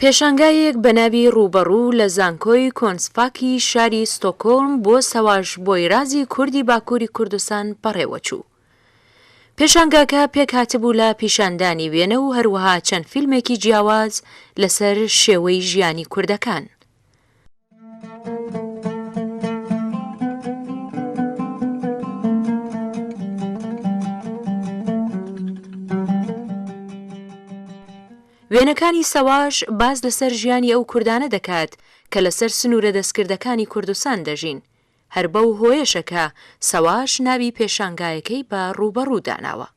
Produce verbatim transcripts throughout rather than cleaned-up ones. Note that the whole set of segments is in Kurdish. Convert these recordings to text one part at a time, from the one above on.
پێشانگایەک بە ناوی ڕووبەڕوو لە زانکۆی کۆنسفاکی شاری ستۆکۆلم بۆ سەواش بۆیرازی کوردی باکووری کوردستان بەڕێوەچوو. پێشانگاکە پێکهاتبوو لە پیشاندانی وێنە و هەروەها چەند فیلمێکی جیاواز لەسەر شێوەی ژیانی کوردەکان. وێنەکانی سەواش باس لەسەر ژیانی ئەو کوردانە دەکات کە لەسەر سنوورە دەستکردەکانی کوردستان دەژین. هەر بەو هۆیەشە کە سەواش ناوی پێشانگایەکەی بە ڕووبەڕوو داناوە.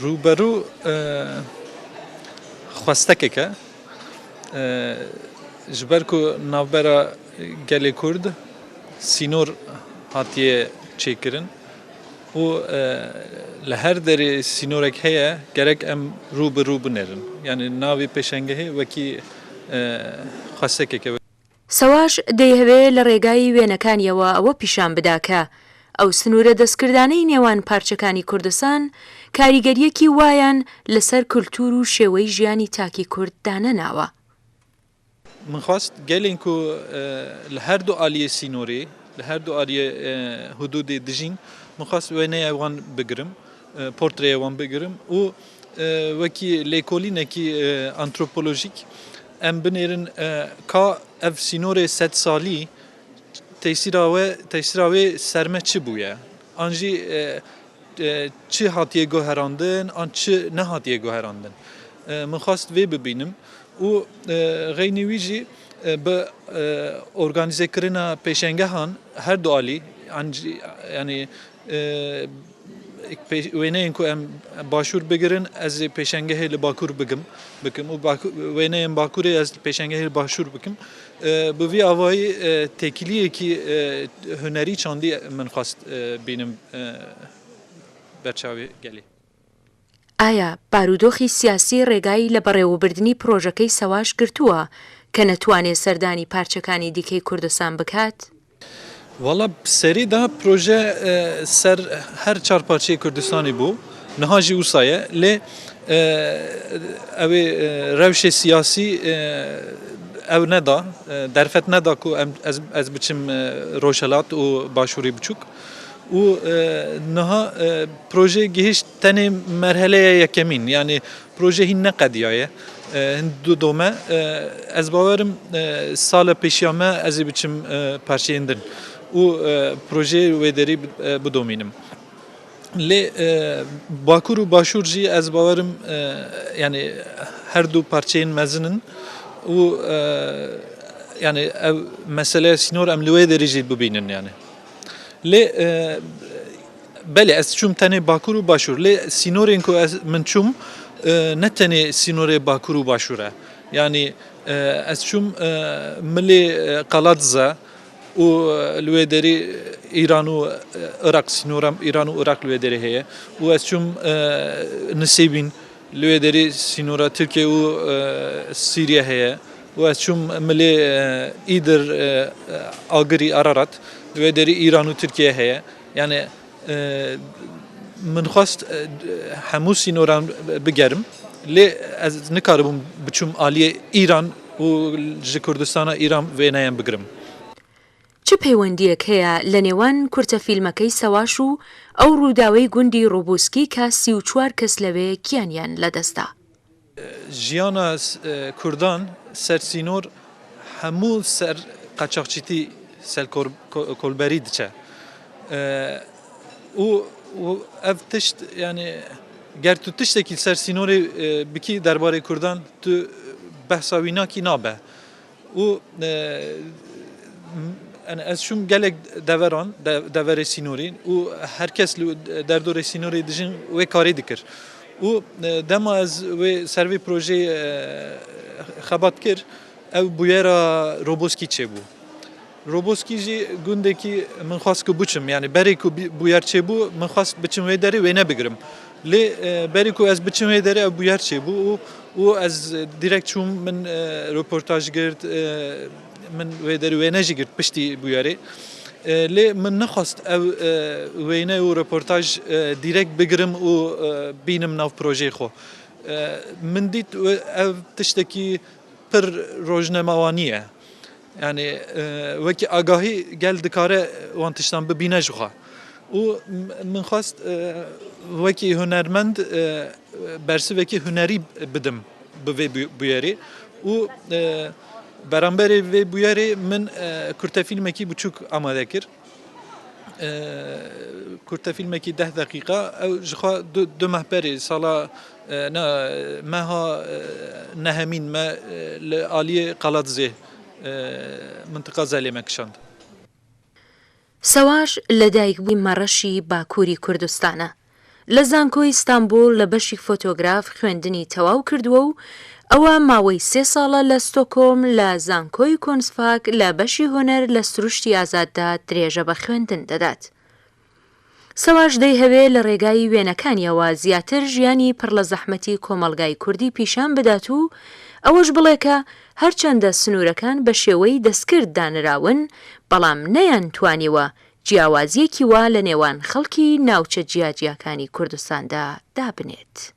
ڕووبەڕوو، ئە، خواسtekek e. ئە، ji ber ku navbera gelê Kurd sînor hatiye çêkirin û, ئە، li her derê sînorek heye, gerek em rû bi rû binêrin. Yanî navê pêşengehê wekî، ئە، خواسtekek e. سەواش دەیهەوێ لە ڕێگای وێنەکانیەوە ئەوە پیشان بدا کە ئەو سنوورە دەستکردانەی نێوان پارچەکانی کوردستان کاریگەریەکی وایان لەسەر کولتور و شێوەی ژیانی تاکی کورد دانەناوە. Min xwest gelên ku، ئە، li her du aliyê sînorê، li her du aliyê، ئە، hudûdê dijîn، min xwest wêneya wan bigirim، ئە، portreya wan bigirim û، ئە، wekî lêkolînekî، ئە، antropolojîk em binêrin، ئە، ka ev sînorê sedsalî tesîra we، tesîra wê ser me çi bûye? An jî، ئە، ئە، çi hatiye guherandin an çi nehatiye guherandin. ئە، min xwest vê bibînim û، ئە، xeynî wî jî، ئە، bi، ئە، organîzekirina pêşengehan her du alî, an jî, yanî، ئە، pê-، wêneyên ku em başûr bigirin, ez ê pêşengehê li bakur bigim, bikim û baku-، wêneyên bakurê ez pêşengehê li başûr bikim. ئە، bi vî avayî، ئە، têkiliyekî، ئە، hunerî çandî min xwest، ئە، bînim، ئە، berçavê gelê. ئایا بارودۆخی سیاسی ڕێگای لە بەڕێوەبردنی پرۆژەکەی سەواش گرتووە کە نەتوانێ سەردانی پارچەکانی دیکەی کوردستان بکات؟ Valla serî de proje، ئە، ser her çar parçeyê Kurdistanê bû. Niha jî wisa ye. Lê، ئە، ew ê، ئە، rewşê siyasî، ئە، ew neda، ئە، derfet neda ku em, ez, ez biçim، ئە، rojhelat û başûrê biçûk. Û، ئە، niha، ئە، proje gihişt tenê merheleya yekemîn, yanî proje hîn neqediyaye. ئە، hin du dome، ئە، ez bawerim، ئە، sala pêşiya me ez ê biçim، ئە، parçeyên din û، ئە، projeyê wê derî bi-، ئە، bidomînim. Lê، ئە، bakur û başûr jî ez bawerim، ئە، yanî her du parçeyên mezin in û، ئە، yanî ev meseleya sînor em li wê derî jî bibînin yanî. Lê، ئە، belê ez çûm tenê bakur û başûr. Lê sînorên ku ez, min çûm، ئە، ne tenê sînorê bakur û başûr e. Yanî، ئە، ez çûm، ئە، milê، ئە، Qaladze û، ئە، li wê derî Îran û، ئە، Iraq, sînora Îran û Iraq li wê derê heye. Û ez çûm، ئە، Nisêbîn, li wê derî sînora Tirkiye û، ئە، Sîriye heye. Û ez çûm milê، ئە، Îdir، ئە، Agirî, Ararat, li wê derî Îran û Tirkiye heye. Yanî، ئە، min xwest، ئە، hemû sînoran bigerim. Lê ez nikaribûm biçûm aliyê Îran û ji Kurdistana Îran wêneyan bigirim. چ پەیوەندیەک هەیە لە نێوان کورتە فیلمەکەی سەواش و ئەو ڕووداوەی گوندی ڕوبوسکی کە سی و چوار کەس لەوێ گیانیان لەدەستدا؟ Jiyana، ئە، Kurdan ser sînor hemû ser qeçaxçîtî, ser kor-، ko-، kolberî diçe. ئە، û، û ev tişt, yanî ger tu tiştekî ser sînorê، ئە، bikî derbarê Kurdan, tu behsa wî nakî, nabe. Û، ئە، m-، yanî ez çûm gelek deveran, de-، deverê sînorî û her kes li derdorê sînorê dijîn wê karê dikir. Û، ئە، dema ez wê ser vê projeyê، ئە، xebat kir, ew bûyera Roboskî çêbû. Roboskî jî gundekî min xwest ku biçim, yanî berê ku bî-، bûyer çêbû, min xwest biçim wê derê wêne bigirim. Lê، ئە، berê ku ez biçim wê derê ew bûyer çêbû û، û ez direkt çûm, min، ئە، roportaj girt، ئە، min wê derê wêne jî girt piştî bûyerê. ئە، lê min nexwest ew، ئە، wêne û roportaj، ئە، direkt bigirim û، ئە، bînim nav projeyê xwe. ئە، min dît، ئە، ev tiştekî Pir rojnemawanî ye. Yani, e, wekî agahî gel dikare wan tiştan bibîne ji xwe. Û m-, min xwest, e, wekî hunermend, e, bersivekî hunerî bidim bi vê bu-, bûyerê. Û, e, beramberê vê bûyerê min, e, kurtefîlmekî biçûk amade kir. E, kurtefîlmekî deh deqîqa, ew ji xwe du, du meh berê sala, e, ne, meha, e, nehemîn me, e, li aliyê Qaladzê, e, mintiqa Zelê me kişand. سەواش لە دایکبووی مەڕەشی باکووری کوردستانە. لە زانکۆی ئیستانبوڵ لە بەشی فۆتۆگراف خوێندنی تەواو کردووە و ئەوە ماوەی سێ ساڵە لە ستۆکۆم لە زانکۆی کۆنسفاک لە بەشی هونەر لە سروشتی ئازاددا درێژە بە خوێندن دەدات. سەواش دەیهەوێ لە ڕێگای وێنەکانیەوە زیاتر ژیانی پڕ لە زەحمەتی کۆمەڵگای کوردی پیشان بدات و ئەوەش بڵێ کە هەرچەندە سنوورەکان بە شێوەی دەستکرد دانراون، بەڵام نەیان توانیوە جیاوازیەکی وا لە نێوان خەڵکی ناوچە جیاجیاکانی کوردستاندا دابنێت.